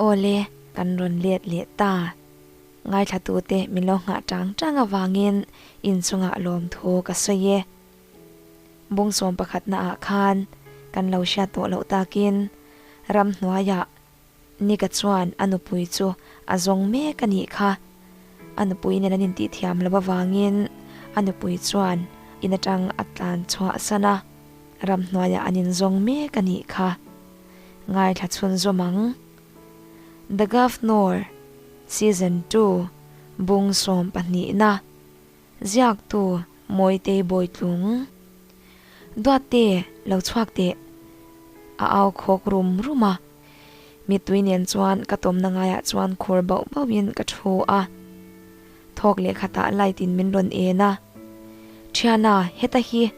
Awle, kan rawn let leh ta. Ngaithlatute min lo nghah tang tang avangin inchungah lawmthu ka sawi e. Bung sawm pakhatna ah khan kan lo hriat tawh loh takin ramhnuaiah Nika chuan a nupui chu a zawng mek a nih kha. A nupui nen an intih thiam loh avangin a nupui chuan in atang a tlan chhuah san a, ramhnuaiah an inzawng mek a nih kha. Ngaithla chhunzawm ang. The Governor, Season 2, Bung 12na, Ziaktu Mawitei Bawitlung. Duatte, lo chhuak teh. A au khawk rum rum a. Mittui nen chuan ka tawmna ngaiah chuan khur bauh bauhin ka thu a. Thawk leh khatah light in min rawn en a. Thiana, heta hi.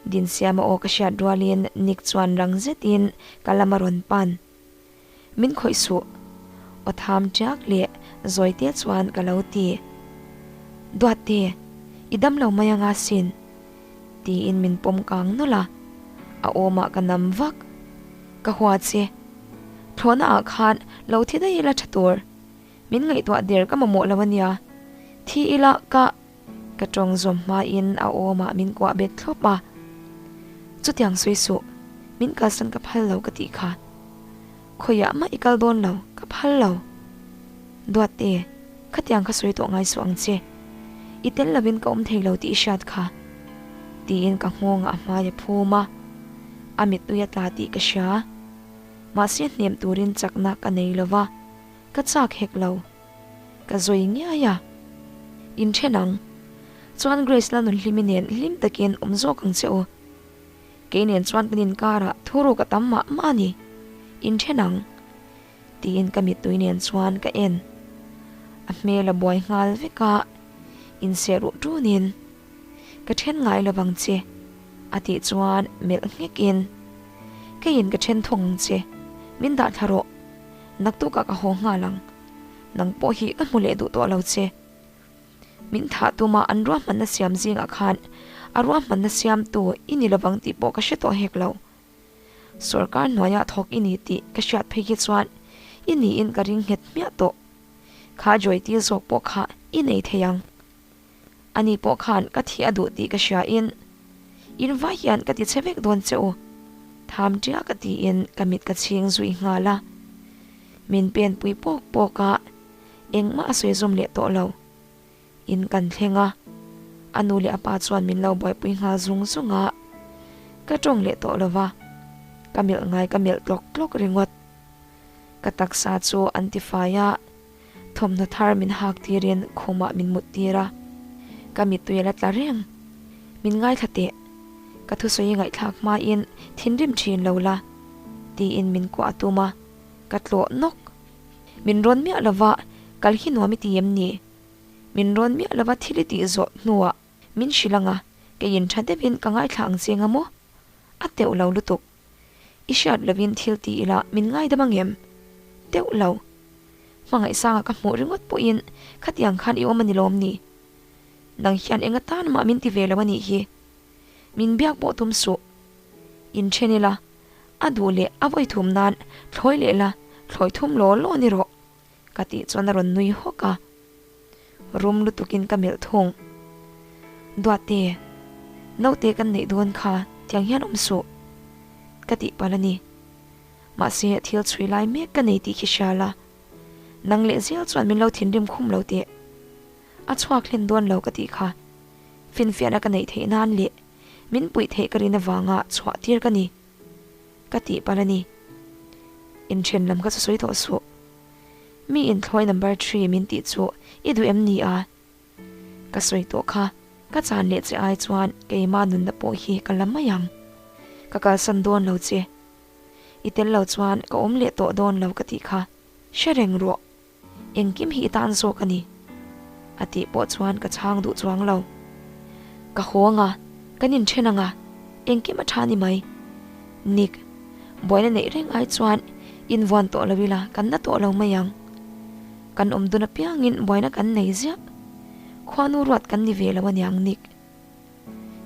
Dinsiama aw ka hriat rualin Nick chuan rang zetin ka lam a rawn pan. Min khawih suh. Aw tham tiak leh zawi te chuan ka lo ti. Duatte, i dam lo mai anga sin. Tiin min pawm kang nawlh a, a awmah ka nam vak. Ka hua che. Thlawhna ah khan lo thi daih ila tha tur. Min ngaihtuah der ka mamawh lo ania. Thi ila ka. Ka tawng zawm hmain a awmah min kuah bet thlawp a. Chutiang sawi suh, min kalsan ka phal lo ka tih kha. Khawiah mah i kal dawn lo, ka phal lo. Duatte, khatiang kha sawi tawh ngai suh ang che. I tel lovin ka awm thei lo tih i hriat kha. Tiin ka nghawngah a hmai a phum a, a mittui a tla tih ka hria. Mahse hnem turin chakna ka nei lo va, ka chak hek lo. Ka zawi ngiai a. Inthen ang. Chuan Grace la nunhlimi nen hlim takin awm zawk ang che u. Kei nen chuan kan inkarah thuruk a tam mah mah a ni. Inthen ang. Tiin ka mittui nen chuan ka en. A hmel a buai nghal vek a, inseh ruh tunin, Ka then ngai lo vang che, a tih chuan melh nghekin, Keiin ka then thung ang che, min dah thla rawh. Naktukah ka haw nghal ang. Nang pawh hi ka hmu leh duh tawh lo che. Min thah tuma an ruahmanna siam zingah khan a ruahmanna siamtu i ni lovang tih pawh ka hre tawh hek lo. Sorkar hnuaiah thawk i ni tih ka hriat phei hi chuan i niin ka ring nghet hmiah tawh. Kha Joyte zawk pawh kha i nei thei ang. Ani pawh khan ka thih a duh tih ka hria in in vai hian ka ti che vek dawn che u. Tham tia ka tiin ka mit ka chhing zui nghal a. Min pen pui pawk pawk a, engmah a sawi zawm leh tawh lo. In kan thleng a, a nu leh a pa chuan min lo buaipui nghal zung zung a. Ka tawng leh tawh lo va, ka melh ngai ka melh tlawk tlawk ringawt. Ka taksa chu an ti fai a. Thawmhnaw thar min hak tirin khumah min mut tir a, ka mittui a la tla reng. Min ngaithla teh, ka thusawi ngaihthlak hmain thinrim thin lo la, tiin min kuah a tum a, ka tlawh nawk. Min rawn miah lova kal hi nuam i ti em ni? Min rawn miah lova thil i tih zawh hnuah min hrilh ang a, keiin tha deuhin ka ngaithla ang che nga maw? A teuh lo lutuk. I hriat lovin thil ti ila min ngaidam ang em? Teuh lo. Hmangaihsanga ka hmuh ringawt pawhin khatiang khan i awm a ni lawm ni? Nang hian eng atan mah min ti ve lo a nih hi. Min biak pawh tum suh. Inthen ila, a duh leh a vawi thum nan thlawi leh la, thlawi thum law law ni rawh, ka tih chuan a rawn nui hawk a. Rum lutukin ka melh thung. Duatte, naute kan neih dawn kha tiang hian awm suh, ka tih palh a ni. Mahse, thil chhui lai mek ka nei tih khi hria la, nang leh zel chuan min lo thinrim khum lo teh. A chhuak hlen dawn lo ka tih kha. Finfiahna ka neih theih nan leh min puih theih ka rin avanga chhuah tir ka ni. Ka tih palh a ni. Inthen lam kha chu sawi tawh suh. Mi inthlawi number three min tih chu i duh em ni a? Ka sawi tawh kha, ka chan leh che ai chuan keimah nunna pawh hi ka la mai ang. Ka kalsan dawn lo che. I tel lo chuan ka awm leh tawh dawn lo ka tih kha hre reng rawh. Engkim hi i tan zawk a ni. A tih pawh chuan ka chhang duh chuang lo. Ka haw anga, kan inthen anga, engkim a tha ni mai. Nick, buaina neih reng ai chuan invuan tawh lo ila kan na tawh lo mai ang. Kan awm dun apiangin buaina kan nei ziah. Khuanu ruat kan ni ve lo aniang Nick.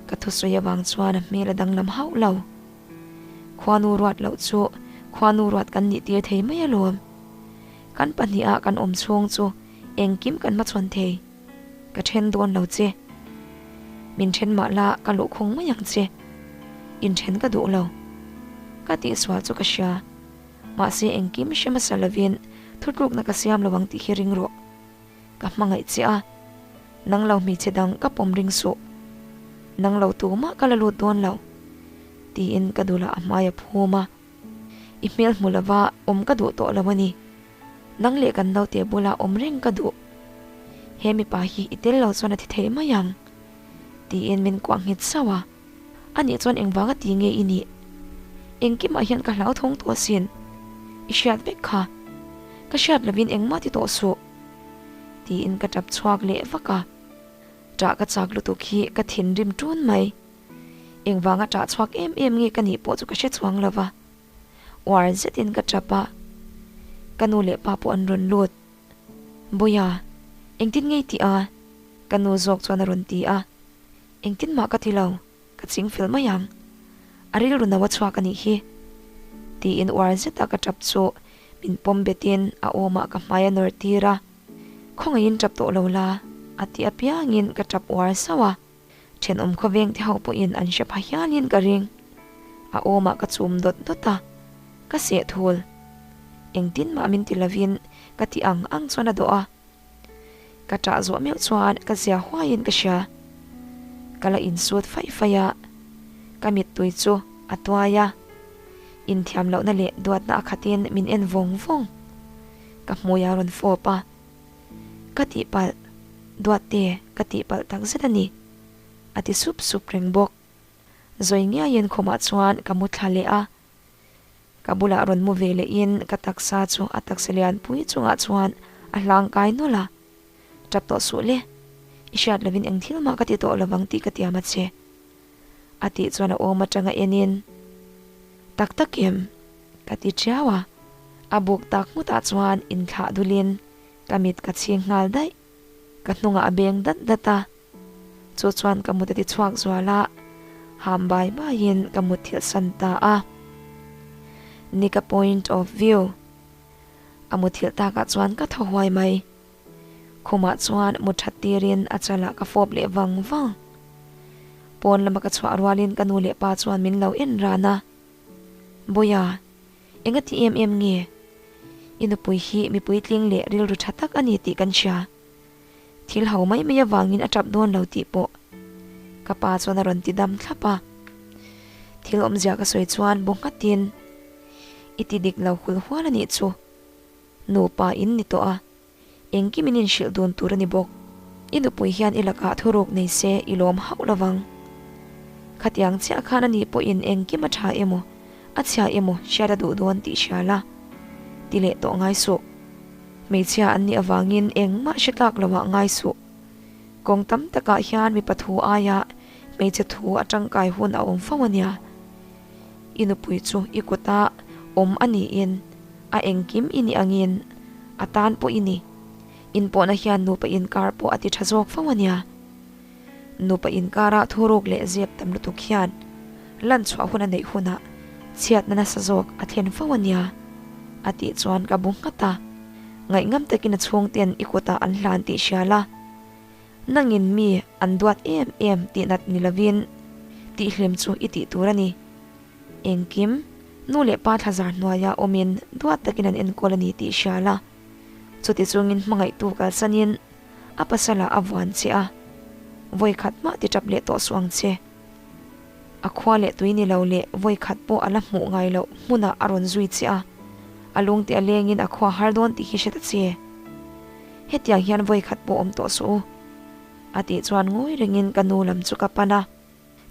Ka thusawi avang chuan a hmel a danglam hauh lo. Khuanu ruat loh chu khuanu ruat kan nih tir thei mai alawm. Kan pahniha kan awm chhung chu engkim kan hmachhawn thei. Ka then dawn lo che. Min then mah la ka luhkhung mai ang che. Inthen ka duh lo. Ka tihsual chu ka hria. Mahse engkim hre hmasa lovin thutlukna ka siam lo ang tih hi ring rawh. Ka hmangaih che a, nang lo hmeichhe dang ka pawm ring suh. Nang lo tumah ka la lut dawn lo. Tiin ka dulah a hmai a phum a. I hmel hmu lova awm ka duh tawh lo a ni. Nang leh kan naute bula awm reng ka duh. He mipa hi i tel lo chuan a thi thei mai ang. Tiin min kuah nghet sauh a. Anih chuan engvanga ti nge i nih? Engkimah hian ka hlauthawng tawh asin. I hriat vek kha. Ka hriat lovin engmah ti tawh suh. Tiin ka tap chhuak leh vak a. Ṭah ka chak lutuk hi ka thinrim ṭun mai. Engvanga ṭah chhuak em em nge ka nih pawh chu ka hre chuang lo va. Uar zetin ka ṭap a. Ka nu leh pa pawh an rawn lut. Bawiha, engtin nge i tih a? Ka nu zawk chuan a rawn ti a. Engtin mah ka ti lo, ka ching fel mai ang. A rilru no a chhuak a nih hi. Tiin uar zeta ka tap chu min pawm betin a awmah ka hmai a nawr tir a. Khawngaihin tap tawh lo la, a ti apiangin ka tap uar sauh a. Thenawm khawveng te ho pawhin an hre pha hialin ka ring. A awmah ka chum dawt dawt a, ka seh thul. Engtin mah min ti lovin ka ti ang ang chuan a dawh a. Ka ṭah zawh meuh chuan ka zia huaiin ka hria. Ka la insut faih faih a, ka mittui chu a tuai a. Inthiam lohna leh duatna a khatin min en vawng vawng. Ka hmui a rawn fawp a. Ka tihpalh, duatte ka tihpalh takzet a ni, a ti sup sup reng bawk. Zawi ngiaiin khumah chuan ka mu thla leh a. Ka bulah rawn mu ve lehin ka taksa chu a taksa lianpui chungah chuan a hlang kai nawlh a. Tap tawh suh le, i hriat lovin eng thil mah ka ti tawh lovang tih ka tiam a che. A tih chuan a awm atanga enin, Tak tak em? ka ti tiau a. A buk tak nghutah chuan inthlah dulin ka mit ka chhing nghal daih. Ka hnungah a beng dat dat a, chu chuan ka mut a ti chhuak zual a, ham bai baiin ka mut thilh san ta a. Nika point of view a mut thilh takah chuan ka thaw huai mai. Khumah chuan mut that tirin a chalah ka fawp leh vang vang. Pawn lama ka chhuah rualin ka nu leh pa chuan min lo en ran a. Bawiha, Enga ti em em nge? I nupui hi mi puitling leh rilru tha tak a ni tih kan hria. Thil ho mai mai avangin a tap dawn lo tih pawh ka pa chuan a rawn ti dam thlap a. Thil awmzia ka sawi chuan bu nghatin i ti dik lo hul hual a nih chu. Nupa in ni tawh a. Engkim in inhrilh dun tur a ni bawk. I nupui hian i lakah thuruk nei se i lawm hauh lovang. Khatiang chiah khan ani pawhin engkim a tha emaw, a chhia emaw hriat a duh dawn tih hria la. Ti leh tawh ngai suh. Hmeichhia an nih avangin engmah hre tlak loah ngai suh. Kawng tam takah hian mipa thu aia hmeichhe thu a tangkai hun a awm fo a nia. I nupui chu i kuta awm a niin a engkim i nih angin a tan pawh i ni. Inpawhna hian nupa inkar pawh a ti tha zawk fo a nia. Nupa inkara thuruk leh zep tam lutuk hian lan chhuah hun a neih hunah chhiatna nasa zawk a thlen fo a nia, a tih chuan ka bu nghat a. Ngaihngam takin a chhungten i kutah an hlan tih hria la. Nangin mi an duat em em tih nat ni lovin tihhlim chu i tih tur a ni. Engkim, nu leh pa thlazar hnuaia awmin duat takin an enkawl a ni tih hria la. Chuti chungin hmangaihtu kalsanin a pasalah a vuan che a, vawi khat mah ti tap leh tawh suh ang che. A khua leh tui ni lo leh vawi khat pawh a la hmuh ngai loh hmunah a rawn zui che a, a lungte a lengin a khua har dawn tih hi hre ta che. Hetiang hian vawi khat pawh awm tawh suh u. A tih chuan ngawi rengin ka nu lam chu ka pan a.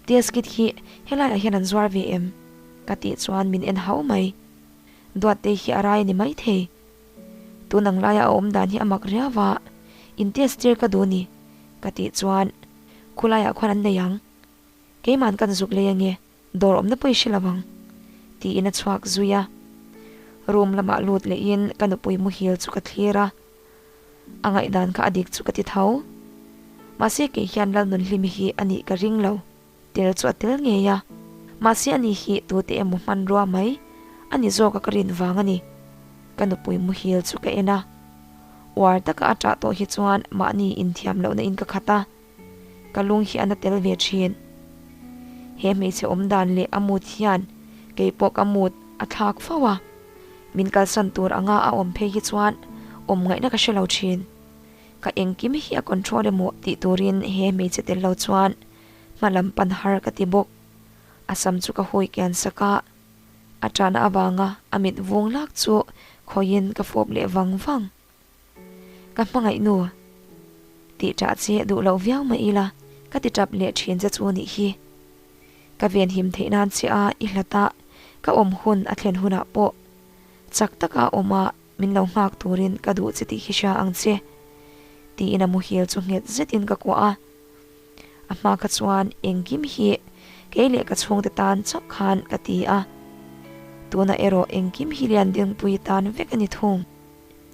Test kit hi helaiah hian an zuar ve em? Ka tih chuan min en hau mai. Duattei hi a rai a ni maithei. Tun ang laia a awm dan hi a mak riau a, in test tir ka duh ni. Ka tih chuan khulaiah khuan an nei ang. Keima'n kan zuk lei ange. Dawr awmna pawh i hre lo ang, tiin a chhuak zui a. Room lamah lut lehin ka nupui muhil chu ka thlir a, a ngaihdan kha a dik chu ka ti tho. Mahse kei hian Lalnunhlimi hi a nih ka ring lo, tel chu a tel ngei a. Mahse ani hi tute emaw hmanrua mai a ni zawk a ka rin vang a ni. Ka nupui muhil chu ka en a, uar taka a ṭah tawh hi chuan mahni inthiam lohna in ka khat a, ka lung hi a na tel ve ṭhin. He hmeichhe awmdan leh a mood hian keipawh ka mood a thlak fo a, min kalsan tur anga a awm phei hi chuan awm ngaihna ka hre lo ṭhin. Ka engkim hi a control emaw tih turin he hmeichhe tel lo chuan hma lam pan har ka ti bawk. A sam chu ka hawi kian sak a. A ṭahna avanga a mit vung lak chu khawiin ka fawp leh vang vang. Ka hmangaih nu, tih ṭah che duh loh viau mah ila ka ti ṭap leh ṭhin che chu nih hi. Ka venhim theih nan che a i hlat a, ka awm hun a thlen hunah pawh chak taka awm a min lo nghak turin ka duh che tih hi hria ang che, tiin a muhil chu nghet zetin ka kuah a. A hma kha chuan engkim hi kei leh ka chhungte tan chauh khan ka ti a, tunah erawh engkim hi Liandingpui tan vek a ni thung.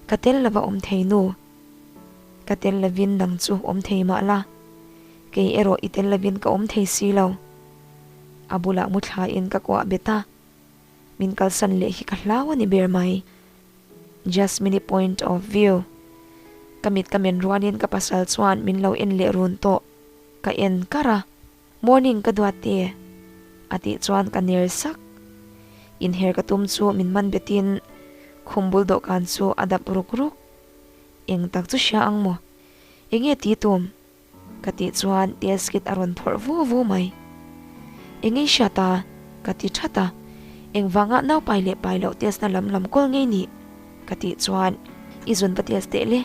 Ka tel lova awm thei nu, ka tel lovin nang chu awm thei mah la, kei erawh i tel lovin ka awm thei si lo. A bulah mu thlain ka kuah bet a, min kalsan leh hi ka hlau a ni ber mai. Jasmine-i point of view. Ka mit ka men rualin ka pasal chuan min lo en leh run tawh. Ka en kar a, Morning ka duat te a tih chuan ka ner sak. Inher ka tum chu min man betin khum bul dawhkan chu a dap ruk ruk. Eng tak chu hria ang maw? Enge ti tum? Ka tih chuan test kit a rawn phawrh vu vu mai. Eng i hriat a? Ka ti that a. Engvanga nau pai leh pai loh test na lam lam kawl ngei nih? Ka tih chuan i zun va test teh le.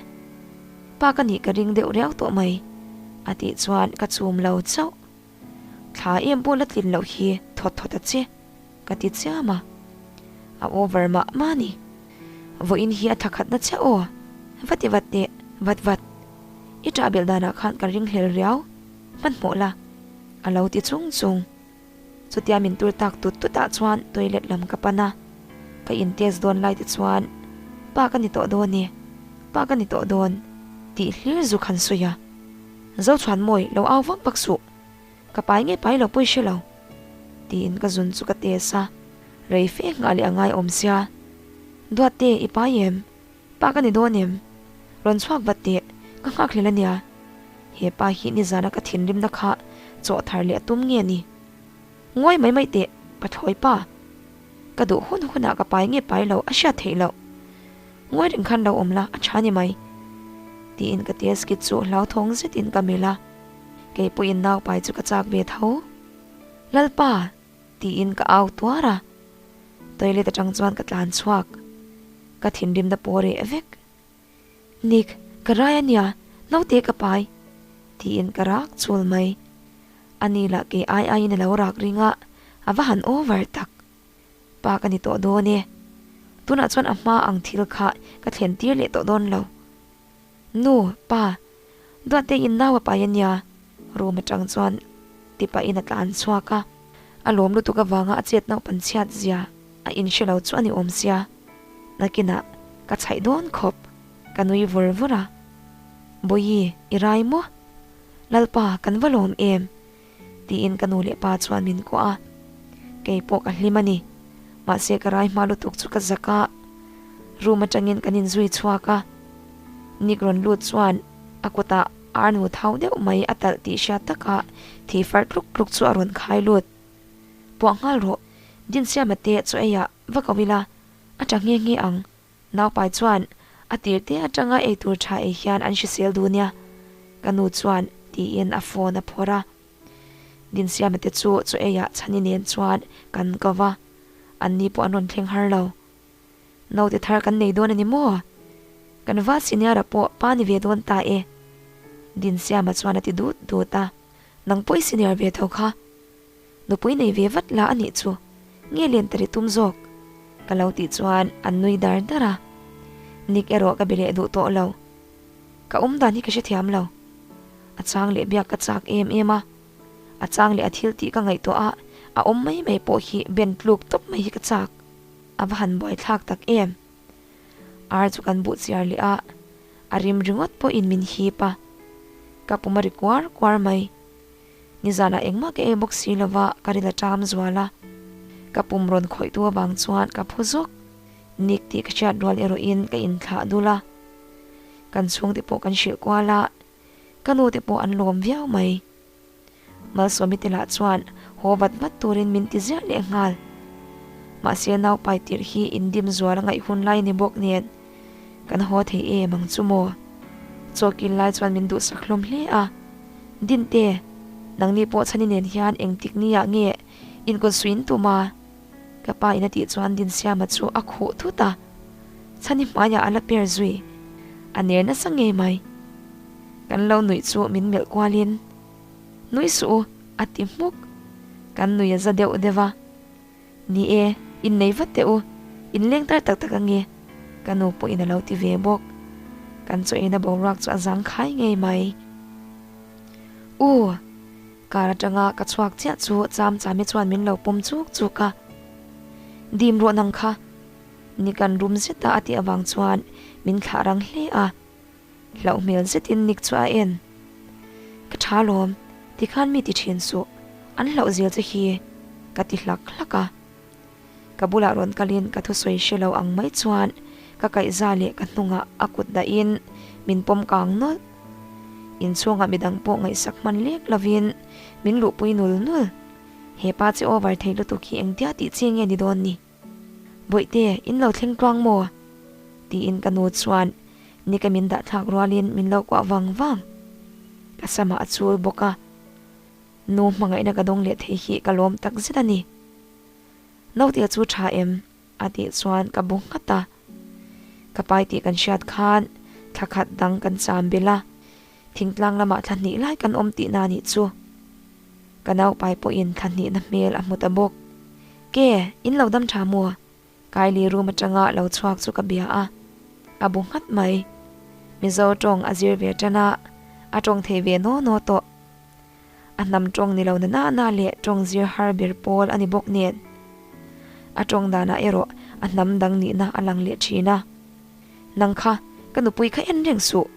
Pa ka nih ka ring deuh riau tawh mai. A tih chuan ka chum lo chauh. Thla em pawh la tlin loh hi thawt thawt a che. Ka ti chiam a. A over mah mah a ni. Vawiin hi a tha khatna chiah aw. Va ti vat teh, vat vat. I ṭah belh danah khan ka ringhlel riau, hmanhmawh la, a lo ti chung chung. Chutia min tur tak tut tutah chuan toilet lam ka pan a, ka in test dawn lai te chuan pa ka ni tawh dawn e, pa ka ni tawh dawn tih hlir zu khan sawi a. Zochhuanmawi lo au vak vak suh, ka pai nge pai lo pawi hre lo, tiin ka zun chu ka test a, rei fe nghah leh a ngai awm sia. Duatte i pai em? Pa ka ni dawn em? Rawn chhuak vat teh, ka nghak hlel a nia. He pa hi nizana ka thinrimna kha chawh thar leh a tum nge ni? Ngawi mai mai teh, pathlawi pa. Ka duh hun hunah ka pai nge pai lo a hriat theih loh. Ngawi reng khan lo awm la, a tha ni mai. Tiin ka test kit chu hlauthawng zetin ka melh a. Kei pawhin nau pai chu ka chak ve tho. Lalpa! Tiin ka au tuar a. Toilet atang chuan ka tlan chhuak. Ka thinrimna pawh reh vek. Nick, ka rai a nia, naute ka pai. Tiin ka rak chul mai. Ani lah kei ai aiin a lo rak ring a, a va han over tak. Pa ka ni tawh dawn e. Tunah chuan a hma ang thil kha ka thlen tir leh tawh dawn lo. Nu, pa, Duatte in nau a pai a nia, room atang chuan ti pahin a tlan chhuak a. A lawm lutuk avanga a chet naupan chhiat zia a inhre lo chu a ni awm sia. Nakinah ka chhaih dawn khawp, ka nui vur vur a. Bawihi, i rai maw? Lalpa, kan va lawm em? Tiin ka nu leh pa chuan min kuah a. Kei pawh ka hlim a ni. Mahse ka rai hma lutuk chu ka zak a. Room atangin kan inzui chhuak a. Nick rawn lut chuan a kutah arnu thau deuh mai a talh tih hriat takah thi far tluk tluk chu a rawn khai lut. Puah nghal rawh, Dinsiama te chaw eiah va ko ila, a tha nghe nghe ang. Naupai chuan a tir te atanga eitur tha ei hian an hrisel duh nia, ka nu chuan tiin a phone a phawrh a. Dinsiama te chu chaw eiah chhani nen chuan kan ko va, anni pawh an rawn thleng har lo. Naute thar kan nei dawn a ni maw? Kan val senior-a pawh pa ni ve dawn ta e, Dinsiama chuan a ti dut dut a. Nang pawh i senior ve tho kha. Nupui nei ve vat la a nih chu, nge len ta ri tum zawk? Ka lo tih chuan an nui dar dar a. Nick erawh ka be leh duh tawh lo. Ka awm dan hi ka hrethiam lo. A chang leh biak ka chak em em a. A chang leh a thil tih ka ngaihtuah a, a awm mai mai pawh hi ben tluk tawp mai hi ka chak. A va han buaithlak tak em. Ar chu kan buh chiar leh a, a rim ringawt pawhin min hip a. Ka pum a ri kuar kuar mai. Nizanah engmah ka ei bawk si lova ka ril a ṭam zual a. Ka pum rawn khawihtu avang chuan ka phu zawk. Nick tih ka hriat rual erawhin ka inthlah dul a, kan chhungte pawh kan hrilh kual a, ka nu te pawh an lawm viau mai. Malsawmi te lah chuan haw vat vat turin min ti ziah leh nghal. Mahse naupai tirh hi indim zual a ngaih hun lai ni bawk nen kan haw thei em ang chu maw? Chawkil lai chuan min duhsak hlawm hle a, Dinte, nangni pawh chhani nen hian engtik ni ah nge inkunsuin tum a? Ka pa in a tih chuan Dinsiama chu a khuh thut a, chhani hmaiah a la per zui. A ner nasa ngei mai. Kan lo nuih chu min melh kualin, Nui suh u, a ti hmuk. Kan nui a za deuh deuh a. Ni e, innei vat teh u, inleng tar tak tak ange, ka nu pawhin a lo ti ve bawk. Kan chaw eina boruak chu a zangkhai ngei mai. U! Car atanga ka chhuak chiah chu Cham Chami chuan min lo pawm chuk chuk a. Dim rawh nang kha. Ni kan rum zet a a tih avang chuan min thlah rang hle a. Hlauh hmel zetin Nick chu a en. Ka tha lawm, tikhan mi ti thin suh, an hlauh zel che hi, ka ti hlak hlak a. Ka bulah rawn kalin ka thusawi hre lo ang mai chuan ka kaihza leh ka hnungah a kut dahin min pawm kang nawlh. Inchhungah midang pawh ngaihsak hman lek lovin min luhpui nul nul. He pa che over thei lutuk hi engtia tih chi nge ni dawn ni? Bawihte, in lo thleng tluang maw? tiin ka nu chuan nika min dah thlak rualin min lo kuah vang vang. Ka samah a chul bawk a, nu hmangaihna ka dawng leh thei hi ka lawm tak zet a ni. Naute chu tha em? a tih chuan ka bu nghat a. Ka pai tih kan hriat khan thla khat dang kan cham belh a, thingtlang lamah thla hnih lai kan awm tihna a nih chu. Ka naupai pawhin thla hnihna hmel a hmu ta bawk. Ke, in lo dam tha maw? Kylie room atanga lo chhuak chu ka bia a, a bu nghat mai. Mizo tawng a zir ve tan a, a tawng thei ve naw naw tawh. A hnam tawng ni lo na na na leh tawng zir har ber pawl a ni bawk nen. A tawng danah erawh a hnam dang nihna a lang leh thin a. Nang kha, ka nupui kha en reng suh!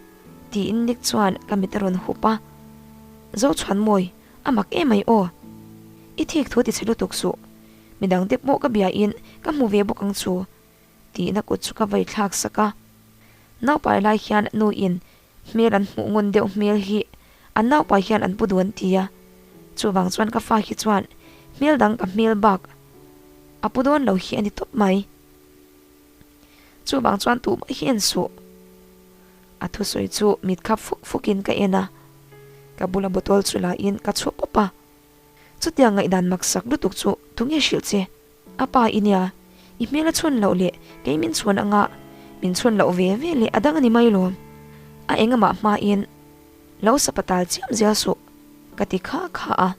tiin Nick chuan ka mit a rawn hup a. Zochhuanmawi, a mak em mai aw! I thik thu ti chhe lutuk suh. Midangte pawh ka biain ka hmu ve bawk ang chu, tiin a kut chu ka vei thlak sak a. Naupai lai hian nuin hmel an hmuh ngun deuh hmel hi an naupai hian an pu duh an ti a, chuvang chuan ka fa hi chuan hmel dang ka hmel bak a pu dawn lo hi a ni tawp mai. Chuvang chuan tumah hi en suh. A thusawi chu mit khap fuk fukin ka en a, ka bula bottle chu la in ka chhuah pawp a. Chutiang ngaihdan maksak lutuk chu tunge hrilh che? A pa i nia, i hmel a chhun loh leh kei min chhun anga min chhun loh ve ve leh a dang a ni mai lawm. A engamah hmain lo sapatal chiam zel suh ka ti kha kha a.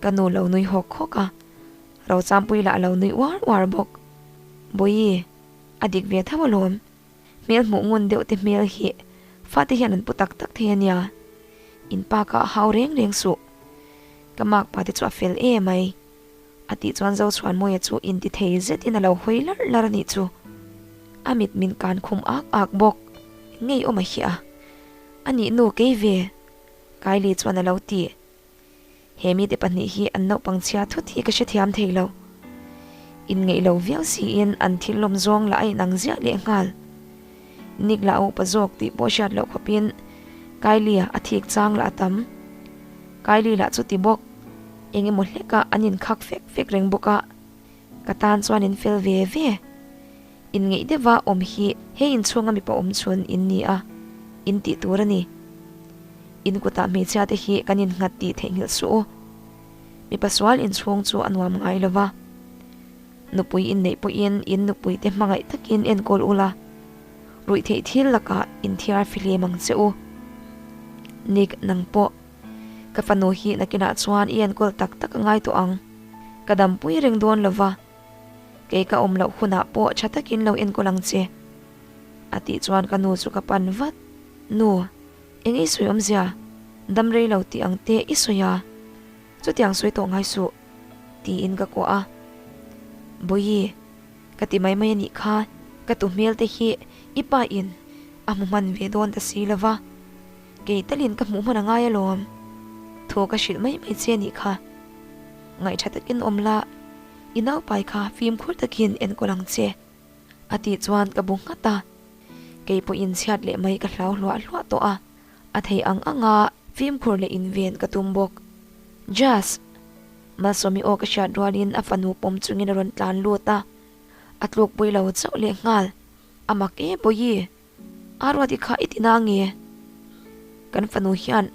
Ka nu lo nui hawk hawk a, Rochampui lah lo nui uar uar bawk. Bawihi, a dik ve tho alawm. Hmel hmuh ngun deuh te hmel hi fate hian an pu tak tak thei a nia. In pa kha a hau reng reng suh. Ka makpa te chu a fel em mai. A tih chuan Zochhuanmawia chu inti thei zetin a lo hawi larh larh a nih chu. A mit min kan khum ak ak bawk. Ngei awm a hi a. A nih nu kei ve. Kylie chuan a lo ti. He mite pahnih hi an naupang chhia thut hi ka hrethiam thei lo. Inngeih lo viau siin an thil lawm zawng lah a inang ziah leh nghal. Nick lah a upa zawk tih pawh hriat loh khawpin Kylie a thik chang lah a tam. Kylie lah chu ti bawk. Eng emaw hlekah an inkhak fek fek reng bawk a. Ka tan chuan in fel ve ve. Inngeih deuha awm hi he inchhunga mipa awm chhun in ni a, in tih tur a ni. In kutah hmeichhia te hi kan innghat tih theihnghilh suh u. Mipa sual inchhung chu a nuam ngai lo va. Nupui inneih pawhin in nupui te hmangaih takin enkawl ula, ruih theih thil lakah inthiar fihlim ang che u. Nick nang pawh ka fanu hi nakinah chuan i enkawl tak tak a ngai tawh ang. Ka dampui reng dawn lo va, kei ka awm loh hunah pawh tha takin lo enkawl ang che. A tih chuan ka nu chu ka pan vat. Nu, eng i sawi awmzia? Dam rei lo tih ang te i sawi a, chutiang sawi tawh ngai suh, tiin ka kuah a. Bawihi, ka ti mai mai a nih kha, ka tu hmel te hi i pa in a hmu hman ve dawn ta si lo va, kei talin ka hmuh hman a ngai alawm. Thu ka hrilh mai mai che a nih kha. Ngaihṭha takin awm la, i naupai kha fimkhur takin enkawl ang che. A tih chuan ka bu nghat a, kei pawhin chhiat leh mai ka hlau hluah hluah tawh a, a thei ang anga fimkhur leh inven ka tum bawk. Jas! Malsawmi aw ka hriat rualin a fanu pawm chungin a rawn tlan lut a, a tlukpui lo chauh leh nghal. A mak e Bawihi, a ruati kha i ti na nge? Kan fanu hian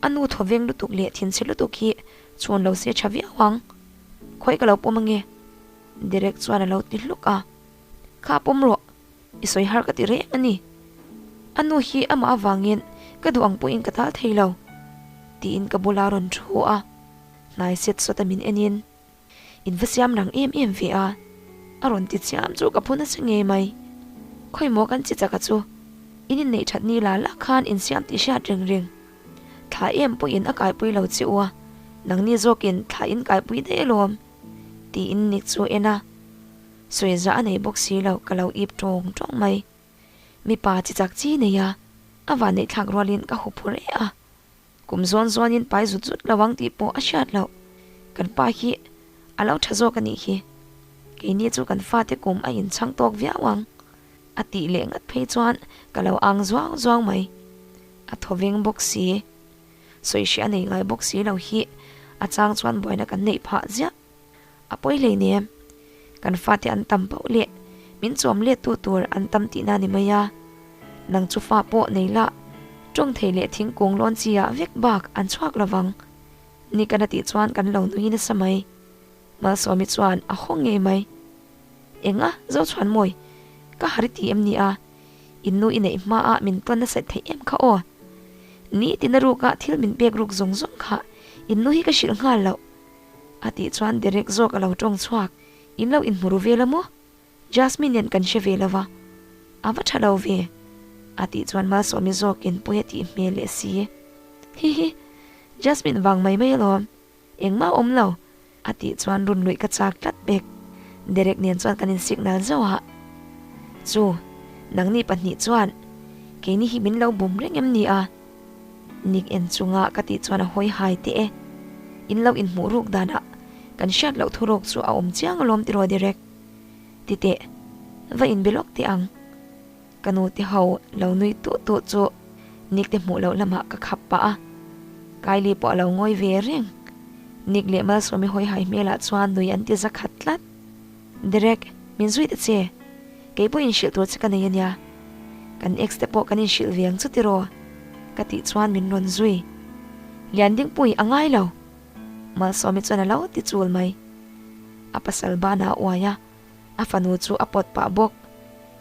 a nu thawveng lutuk leh thinchhe lutuk hi chhun lo se tha viau ang. Khawi ka lo pawm ange? Derek chuan a lo ti hluk a. Kha pawm rawh, i sawi har ka ti reng a ni. A nu hi amah avangin ka duh ang pawhin ka tal thei lo, tiin ka bula rawn thu a. Hnai set sawt a min enin. In va siam rang em em ve a, a rawn ti chiam chu ka phu nasa ngei mai. Khawi maw kan chi chaka chu, in inneih that ni la la khan in siam tih hriat reng reng. Thla em pawhin a kaipui lo che u a, nangni zawkin thla in kaipui daih alawm, tiin Nick chu a en a. Sawi zah a nei bawk si lo, ka lo ip tawng tawng mai. Mipa chi chak chi nei a, a vanneih thlak rualin ka huphurh e a. Kum zawn zawnin pai zut zut lo ang tih pawh a hriat loh. Kan pa hi a lo tha zawk a nih hi. Keini chu kan fate kum a inchhang tawk viau ang. A tih leh ngat phei chuan ka lo ang zuau zuau mai. A thawveng bawk si. Sawi hriah a nei ngai bawk si lo hi a chang chuan buaina kan neih phah ziah. A pawi hleinem. Kan fate an tam pauh leh min chawm let tu tur an tam tihna ni mai a. Nang chu fa pawh nei lah tawng thei leh thingkung lawn chi ah vek bak an chhuak lovang. Ni kan a tih chuan kan lo nui nasa mai. Malsawmi chuan a haw ngei mai. Enga Zochhuanmawi, ka har i ti em ni a? In nu i neih hma ah min tawn nasat theih em kha aw. Ni tina ruk ah thil min pek ruk zawng zawng kha in nu hi ka hrilh nghal loh. A tih chuan Derek zawk a lo tawng chhuak. In lo inhmu ru vel a maw? Jasmine nen kan hre ve lo va, a va tha lo ve. A tih chuan Malsawmi zawkin pawi a tih hmel leh si. Hihi, Jasmine vang mai mai alawm. Engmah awm lo. A tih chuan run luih ka chak tlat pek. Derek nen chuan kan insignal zauh a. Chu, nangni pahnih chuan keini hi min lo bum reng em ni a? Nik en chunga ka tih chuan a hawi hai teh e. In lo inhmuh ruk danah kan hriat loh thuruk chu a awm chiang alawm tiraw Derek? Ti teh, va inbe lawk teh ang. Ka nu te ho lo nui tuh tuh chu Nick te hmuh loh lamah ka khap pah a. Kylie pawh a lo ngawi ve reng. Nick leh Malsawmi hawi hai hmelah chuan nui an ti za khat tlat. Derek, min zui ta che. Kei pawh inhrilh tur che ka nei a nia. Kan ex te pawh kan inhrilh ve ang chu tiraw? Ka tih chuan min rawn zui. Liandingpui a ngai lo. Malsawmi chuan a lo ti chul mai. A pasal banah a uai a, a fanu chu a pawt pah bawk.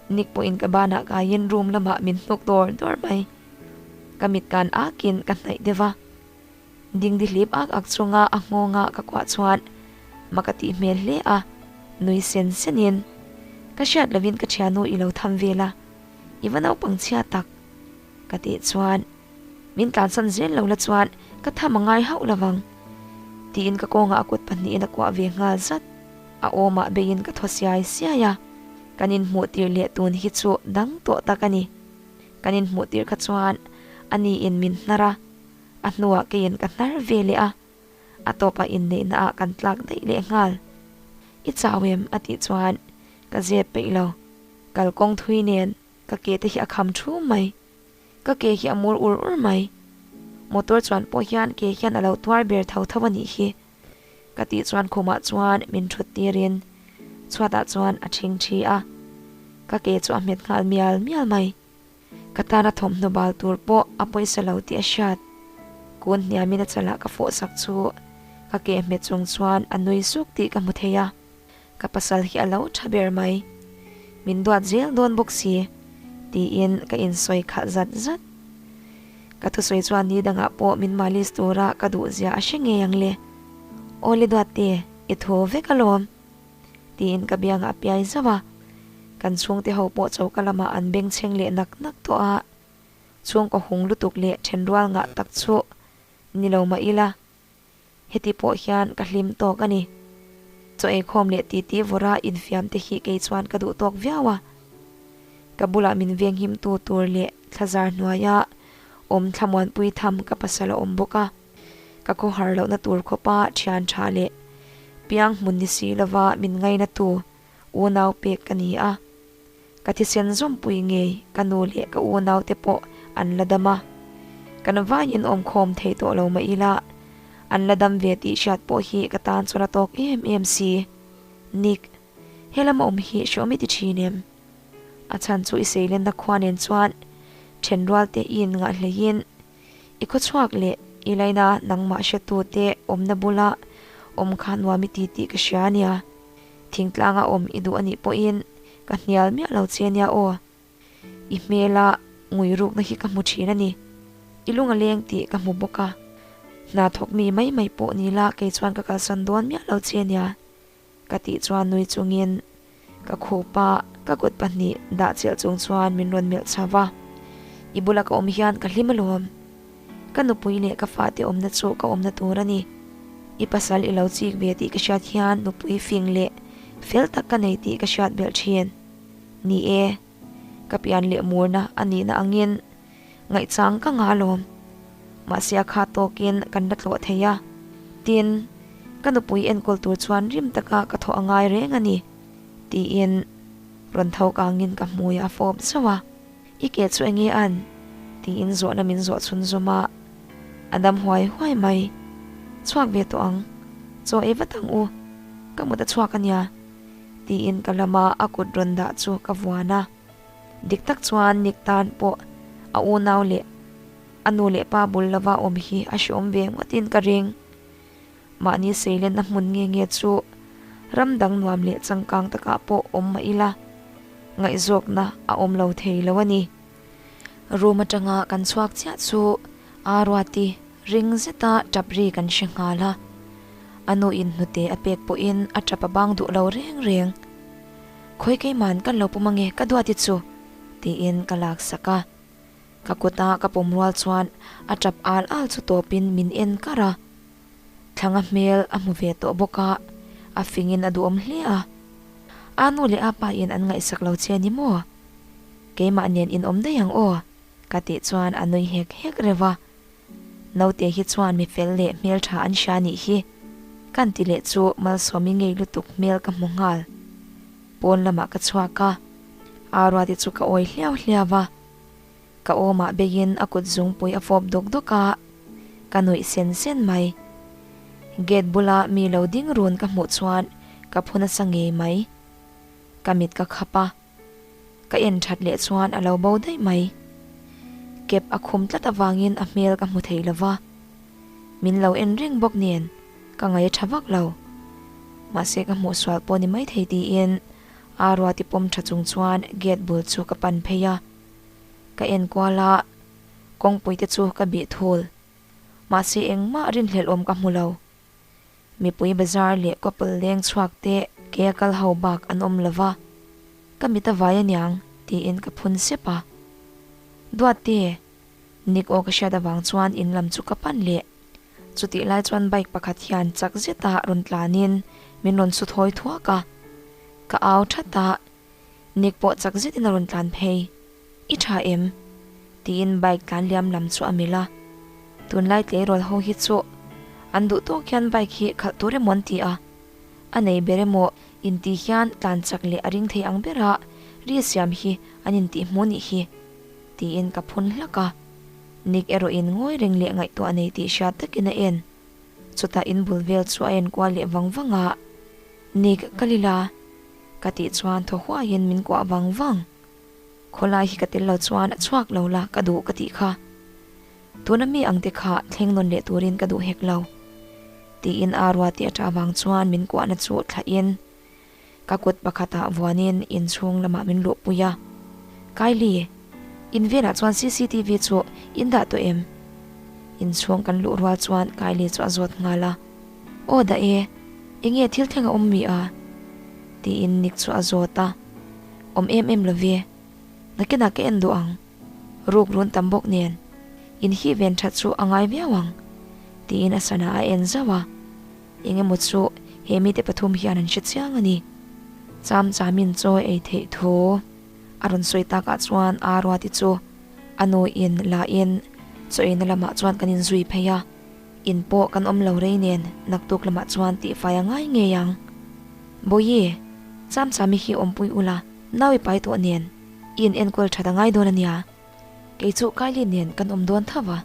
Nick pawhin ka banah kaiin room lamah min hnuk dawr dawr mai. Ka mit kan akin ka hnaih deuh a. Dingdi hlip ak ak chunga a nghawnga ka kuah chuan mak a tih hmel hle a, nui sen senin, Ka hriat lovin ka thiannu i lo tham vel a, i va naupang chhia tak, ka tih chuan min tlansan zel lo la chuan ka tham a ngai hauh lovang, tiin ka kawngah a kut pahnihin a kuah ve nghal zat. A awmah beiin ka thaw siai siai a, kan inhmuh tir leh tun hi chu dang tawh tak a ni. Kan inhmuh tir kha chuan aniin min hnar a, A hnuah keiin ka hnar ve leh a, a tawpah inneihna ah kan tlak daih leh nghal. I chau em? a tih chuan ka zep peih lo. Kalkawng thui nen ka ke te hi a kham thum mai. Ka ke hi a mur ur ur mai. Motor chuan pawh hian ke hian a lo tuar ber tho tho a nih hi. Ka tih chuan khumah chuan min thut tirin chhuatah chuan a thing thi a. Ka ke chu a hmet nghal mial mial mai. Ka tana thawmhnaw bal tur pawh a pawisa lo tih a hriat. Kun hniamin a chalah ka fawh sak chu ka ke hmet chung chuan a nui suk tih ka hmu thei a. Ka pasal hi a lo tha ber mai. Min duat zel dawn bawk si tiin ka insawi khalh zat zat. Ka thusawi chuan ni dangah pawh min malis tura ka duh zia a hre ngei ang le. Awle duatte, i thaw vek alawm. Tiin ka biangah a piai zauh a, kan chhungte ho pawh choka lamah an bengchheng leh nak nak tawh a, chhungkaw hung lutuk leh thenrual ngah tak chu ni lo mah ila, heti pawh hian ka hlim tawk a ni. Chaw eikhawm leh titi vawra infiam te hi kei chuan ka duh tawk viau a, ka bulah min venghim tu tur leh thlazar hnuaia awm thlamuanpui tham ka pasal a awm bawk a. Ka khawhar lohna tur khawpa thian tha leh piang hmun ni si lova min ngainatu unau pek ka ni a. Ka thisen zawmpui ngei ka nu leh ka unaute pawh an la dam a, kan vaiin awmkhawm thei tawh lo mah ila, an la dam ve tih hriat pawh hi ka tan chuan a tawk em em si. Nick, he lama awm hi hreawm i ti thin em? A chhan chu i seilenna khua nen chuan thenrual te i inngah hleiin i khawchhuak leh i laina nangmah hretu te awmna bula awm kha nuam i ti tih ka hria a nia. Thingtlanga awm i duh a nih pawhin ka hnial miah lo che nia aw. I hmela ngui rukna hi ka hmu thin a ni. I lung a leng tih ka hmu bawk a. Hna thawk mi mai mai pawh ni la kei chuan ka kalsan dawn miah lo che nia. Ka tih chuan nui chungin ka khup a, ka kut pahnih dah chelh chung chuan min rawn melh chho va. I bula ka awm hian ka hlim alawm. Ka nupui leh ka fate awmna chu ka awmna tur a ni. I pasal i lo chik ve tih ka hriat hian nupui fing leh fel tak ka nei tih ka hriat belh thin. Ni e, ka pian leh murna a nihna angin ngaihchang ka ngah alawm. Mahse a kha tawkin kan la tlawh thei a. Tin, ka nupui enkawl tur chuan rim taka ka thawh a ngai reng a ni, tiin rawn tho kangin ka hmui a fawp zauh a. I ke chu enge an? tiin zawhna min zawh chhun zawm a, a dam huai huai mai. Chhuak ve tawh ang, chaw ei vat ang u, ka mut a chhuak a nia, tiin ka lama a kut rawn dah chu ka vuan a. Dik tak chuan Nick tan pawh a unau leh a nu leh pa bul lova awm hi a hreawm ve ngawtin ka ring. Mahni seilenna hmun nge nge chu ram dang nuam leh changkang takah pawh awm mah ila, ngaihzawkna a awm lo thei lo a ni. Room atanga kan chhuak chiah chu Aruati ring zeta tap ri kan hre nghal a, a nu in hnute a pek pawhin a tap a bang duh lo reng reng. Khawi keiman kan lo pum ange ka duati chu tiin ka laksak a. Ka kuta ka pawm rual chuan a tap al al chu tawpin min en kar a. Thlanga hmel a hmu ve tawh bawk a, a fingin a duhawm hle a. A nu leh a pa in an ngaihsak lo che ni maw? Keimah nen in awm daih ang aw, ka tih chuan a nui hek hek reuh a. Naute hi chuan mi fel leh hmeltha an hria nih hi. Kan ti leh chu Malsawmi ngei lutuk hmel ka hmu nghal. Pawn lamah ka chhuak a, Aruati chu ka awi hliau hliau a. Ka awmah beiin a kut zungpui a fawp dawk dawk a, ka nuih sen sen mai. Gate bula mi lo ding run ka hmuh chuan ka phu nasa ngei mai. Ka mit ka khap a, ka en that leh chuan a lo bo daih mai. Kep a khum tlat avangin a hmel ka hmu thei lo va, min lo en reng bawk nen ka ngaih a tha vak lo. Mahse ka hmuh sual pawh ni maithei tiin Aruati pawm tha chung chuan gate bul chu ka pan phei a. Ka en kual a, kawngpui te chu ka bih thul. Mahse engmah rinhlelh awm ka hmu lo. Mipui bazar leh couple leng chhuak te ke a kal ho bak an awm lo va, ka mit a vai aniang tiin ka phun sep a. Duatte, Nick aw ka hriat avang chuan in lam chu ka pan leh. Chutih lai chuan bike pakhat hian chak zeta rawn tlanin min rawn su thawi thuak a. Ka au that a. Nick pawh chak zetin a rawn tlan phei. I tha em? tiin bike tlan liam lam chu a melh a. Tunlai tleirawl ho hi chu an duh tawk hian bike hi khalh tur emaw an ti a. A nei ber emaw intih hian tlan chak leh a ring thei ang bera ri siam hi an intih hmuh nih hi, tiin ka phun hlak a. Nick erawhin ngawi reng leh ngaihtuah nei tih hriat takin a en. Chutah in bul vel chu a en kual leh vang vang a. Nick, ka lila. Ka tih chuan thaw huaiin min kuah vang vang. Khawlai hi ka tel lo chuan a chhuak lo la ka duh ka tih kha. Tuna mi ang te kha thleng nawn leh turin ka duh hek lo. Tiin a ruati a ṭah vang chuan min kuahna chu thlahin ka kut pakhatah vuanin inchhung lamah min luhpui a. Kylie, in velah chuan cctv chu in dah tawh em? Inchhung kan luh rual chuan Kylie chu a zawt nghal a. Aw dah e, enge thil thleng a awm mi a? Tiin Nick chu a zawt a. Awm em em lo ve, nakinah ka en duh ang, ruk run tam bawk nen, in hi ven that chu a ngai viau ang, tiin a sana a en zauh a. Engemaw chu he mite pathum hian an hre chiang a ni. Cham chamin chaw ei theih thu a rawn sawi takah chuan Aruati chu a nu in la in chaw eina lamah chuan kan inzui phei a. In pawh kan awm lo rei nen naktuk lamah chuan tihfai a ngai ngei ang. Bawihi, Chamchami hi awmpui ula. Nau i pai tawh nen i in enkawl that a ngai dawn a nia. Kei chu Kylie nen kan awm dawn tho va,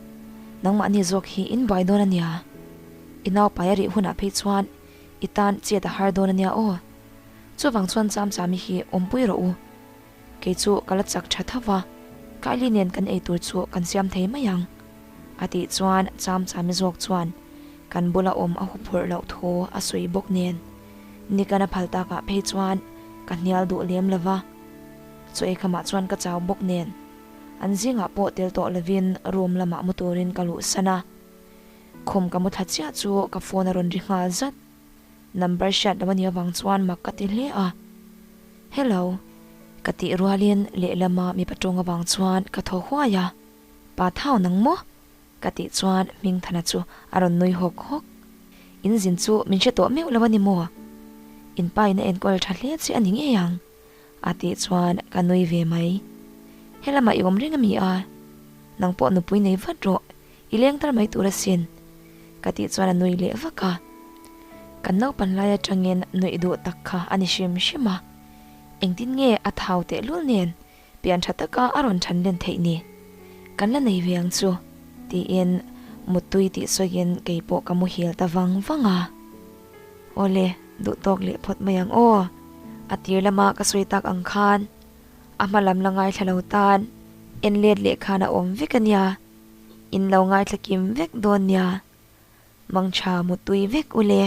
nangmahni zawk hi in buai dawn a nia. I nau pai a rih hunah phei chuan i tan chet a har dawn a nia aw. Chuvang chuan Chamchami hi awmpui rawh u. Kei chu ka la chak tha tho va, Kylie nen kan ei tur chu kan siam thei mai ang. A tih chuan Chamchami zawk chuan kan bula awm a huphurh loh thu a sawi bawk nen Nikan a phal takah phei chuan ka hnial duh lem lo va. Chaw ei khamah chuan ka chau bawk nen an zingah pawh tel tawh lovin room lamah mu turin ka luhsan a. Khum ka mu thla chiah chu ka phone a rawn ri nghal zat. Number hriat lo a nih avang chuan mak ka ti hle a. Hello. Ka tih rualin lehlama mipa tawng avang chuan ka thaw huai a. Pa thau nang maw? Ka tih chuan Hmingthana chu a rawn nui hawk hawk. In zin chu min hre tawh meuh lo a ni maw? In pa in a enkawl tha hle che a ni ngei ang a tih chuan ka nui ve mai. Helamah i awm reng a mi a? Nang pawh nupui nei vat rawh, i leng tar mai tur asin ka tih chuan a nui leh vak a. Kan naupan lai atangin nuih duh tak kha a ni hrim hrim a. Engtin nge a thau tehlul nen Pian tha taka a rawn than len theih ni. Kan la nei ve ang chu, tiin muttui tih sawiin kei pawh ka muhil ta vang vang a. Awle, duh tawk leh phawt mai ang aw. A tir lama ka sawi tak ang khan a hma lam la ngaithla lo tan en let leh khan a awm vek a nia. In lo ngaithla kim vek dawn nia. Mangtha muttui vek u le.